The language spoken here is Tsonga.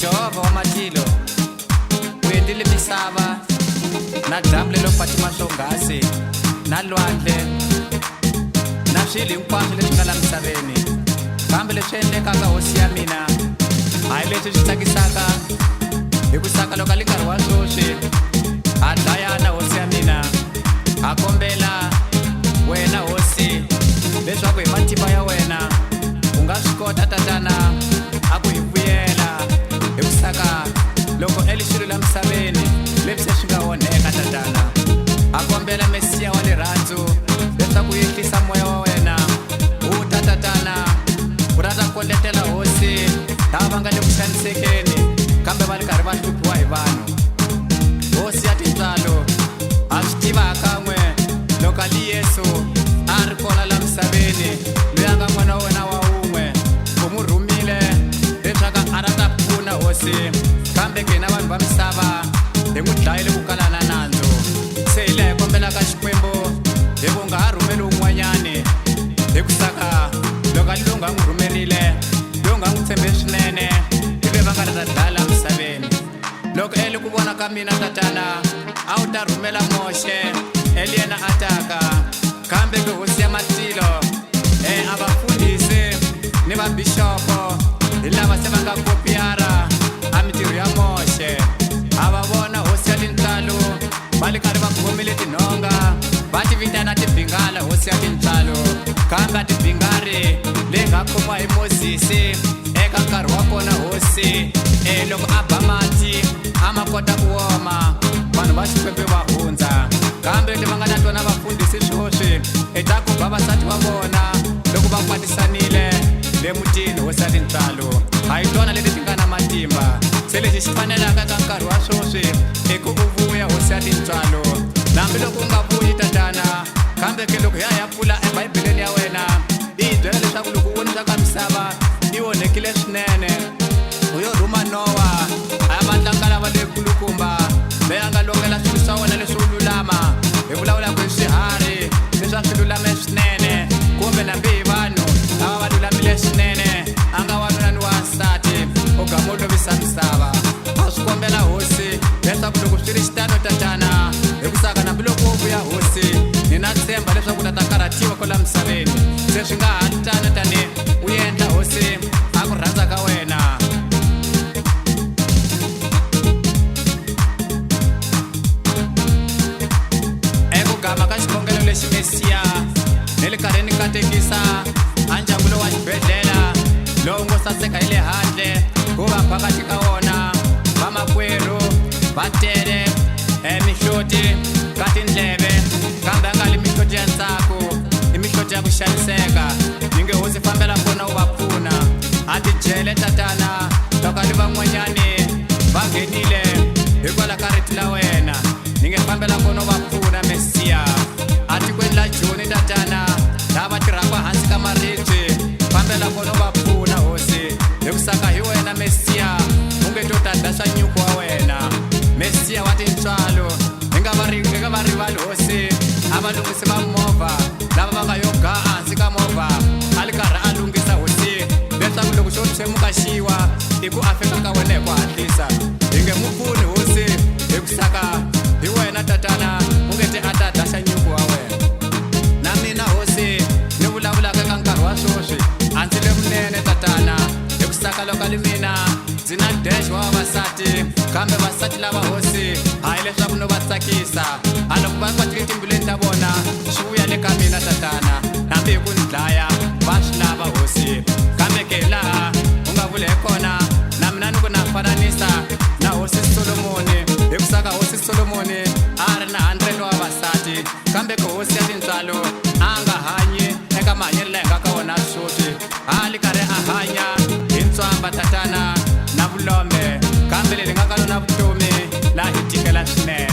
Jehovha wa matilo u endlile misava na dyambu lelo fatima swonghasi na lwandle na swilo hinkwaswo leswi nga la misaveni kambe leswi endlekaka hosi ya mina hayi leswi swi tsakisaka hi ku saka loko a li nkarhi wa sweswi ha dlayana hosi ya mina ha kombela wena hosi leswaku hi matimba ya wena u nga swi kota tatana a ku hi vuyela hi ku saka loko eli swilo la misaveni leswi se swi nga onheka tatana ha kombela mesiya wa rirhandzu leswaku u yehlisa moya wa wena wu ta tatana u ra ta kondletela hosi lava va nga le ku xanisekeni kambe va ri karhi va hluphiwa hi vanhu hosi ya tintswalo ha swi tiva hakan'we loko a li yesu a ri kona la misaveni loyi a nga n'wana wa wena wa wun'we u n'wi rhumile leswaku a ra ta pfuna hosi kambe ke hina vanhu va misava hi n'wi dlayile ku kala na nandzu se hi laha hi kombelaka xikwembu hi ku nga ha rhumeli un'wanyani hi ku saka loko a li lowu nga n'wi rhumerile lowu nga n'wi tshembe swinene hi loyi va nga ri ta dlaya la misaveni loko eli ku vona ka mina tatana a wu ta rhumela moxe eli yena a taka kambe ke hosi ya matilo e a vafundhisi ni vabixopo hi lava se va nga kopiyara a mintirho ya moxe a va vona hosi ya tintswalo va li karhi va khomile tinhonga va ti vitana tibingala hosi ya tintswalo kambe a tibingari leyi nga khomiwa hi mozisi eka nkarhi wa kona hosi e loko a ba mati a ma kota ku woma vanhu va xikwembu va hundza kambe leti va nga na tona vafundhisi swoswi i ta ku ba vasati va vona loko va kwatisanile le mutini hosi ya tintswalo a hi tona leti ti nga na matimba se lexi xi fanelaka eka nkarhi wa swoswi i ku u vuya hosi ya tintswalo hambiloko u nga vuyi tatana kambe ke loko hi ya hi ya pfula ebibeleni ya wena yi hi byela leswaku loko u voni swa ka misava yi onhekile swinene u yo rhuma nowa a ya vatla nkalava leyikulukumba leyi a nga longela swilo swa wena leswo lulama hi vulavulaka hi swiharhi leswi a swi lulame swinene kumbe nambi hi vanhu lava va lulamile swinene a nga wanuna ni wansati u gama u lovisa misava a swi kombela hosi leswaku loko swi ri xitano tatana hi ku saka hambiloko wo vuya hosi ni na tshemba leswaku u ta ta karhatiwa kwala misaveni se swi nga ha tano tani u endla hosi a ku rhandza ka wena eku gama ka xikhongelo lexi mesiya ni le karhi ni katekisa a ndyangu lowu wa xibedhlele lowu ngo saseka hi le handle ku va phakathi ka wona vamakwerhu va tele emihloti ka tindleve kambe a nga li mihloti ya ntsako i mihloti ya ku xaniseka yi nge hosi fambela kona u va pfuna a tidyele tatana loko a li van'wanyani va nghenile hikwalaho ka rito la wena ni nge fambela kona u va pfuna mesiya atikweni la joni tatana lava tirhaka hansi ka maribye fambela kona u va pfuna hosi hi ku saka hi wena mesiya u nge to ta dla swa nyuku wa wena mesiya wa tintswalo hi nga va hi nga va rivali hosi a va lunghisi va movha lava va nga yo ga hansi ka movha a li karhi a lunghisa hosi leswaku loko xo tshwemuka xiwa i ku a fika ka wena hi ku hatlisa hi nge mu pfuni hosi hi ku saka hi wena tatana u nge te a ta dla xa nyuku wa wena na mina hosi ni vulavulaka eka nkarhi wa sweswi a ndzi le vunene tatana hi ku saka loko li mina ndzi na dash wa vavasati kambe vasati lava hosi hayi leswaku no va tsakisa a loko va kwatile timbilweni ta vona swi vuya le ka mina tatana hambi hi ku ni dlaya va swi lava hosi kambe ke hi laha u nga vula hi kona na mina ni ku na fananisa na hosi solomoni hi ku saka hosi solomoni a ri na 100 wa vavasati kambe ku hosi ya tintswalo a nga hanyi eka mahanyelo laha hi nga ka wona sweswi a li karhi a hanya hi ntswamba tatana na vulombe kambe leri nga ka lona vutomi laha hi tikela swinene.